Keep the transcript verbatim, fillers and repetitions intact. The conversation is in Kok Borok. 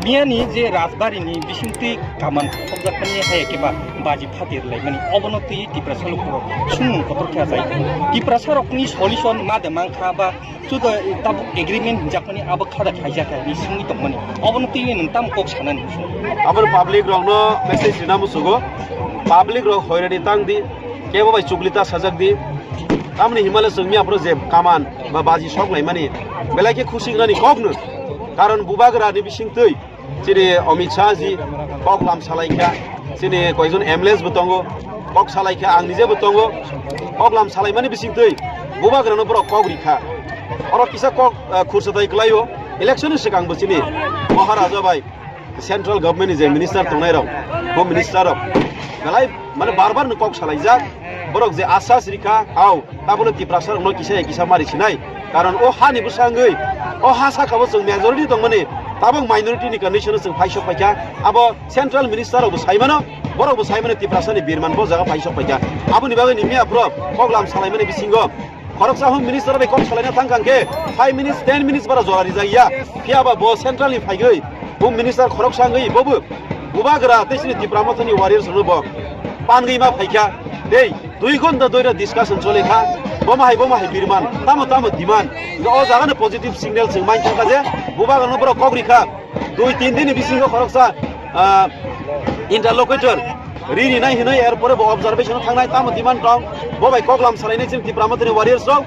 Miyani je Rajbari ni bisingtwi kaman khobjakmani hai khe ba baji phatir laimani, obono twi Tiprasa lukurok sumung kotor khe achai. Tiprasa rokni solution ma de mang kha ba chuda tabuk agreement hinjakmani abo khada khaijak hai ni singwi tongmani, obono twi nwng tam kok sanani? Abo public rokno message rina musugo, public rok hoirani tang di, kebo bai chukli ta sajak di. Tamni himale chwngni aphuru je kaman ba baji sok laimani belai khe khusi wngnani kokno, karon bubagra ni bisingtwi chini Amit Shah ji kok lam salaikha, chini koijon M L As bo tongo, kok salaikha, ang nije bo tongo, kok lam salaimani bisingtwi bubagrano borok kok rikha. Oro kisa kok, ah, khursatai kwlaio, election ni swkang bo chini Maharaja bai central government ni je minister tongnai rok, home minister rok, belai mane bar bar no kok salaijak, borok je asas rikha, au, tabole Tiprasa rokno kisa ya kisa mari sinai. Karon o hani bwsangwi, o ha saka bo chwng majority tongmani, tabok minority ni condition o chwng paisok paikha. Abo central minister rok bo saimano, borok bo saimano Tiprasa ni birman bo jaga paisok paikha. Aboni bagwi ni miya borok kok lam salaimani bisingo khoroksa home minister bai kok salaina thang kang khe five minutes, ten minutes bara jora rijak ya. Phiya ba bo central ni phaigwi home minister khoroksa wngwi bobo bubagra tei chini Tipra Mothani warriors rokno bo pangwi ma phaikha. Tei dui ghonta dhoira discussion chole kha, bomo hai, bomo hai birman, tamo, tamo demand. Hingkhe o jaga no positive signal chwng mankha je bubagrano borok kok rikha. Dui tin din ni bisingo khoroksa, ah, interlocutor rini nai hinwi, er pore bo observation o thangnai, tamo demand tong, bo bai kok lam salainai chini Tipra Mothani warriors rok,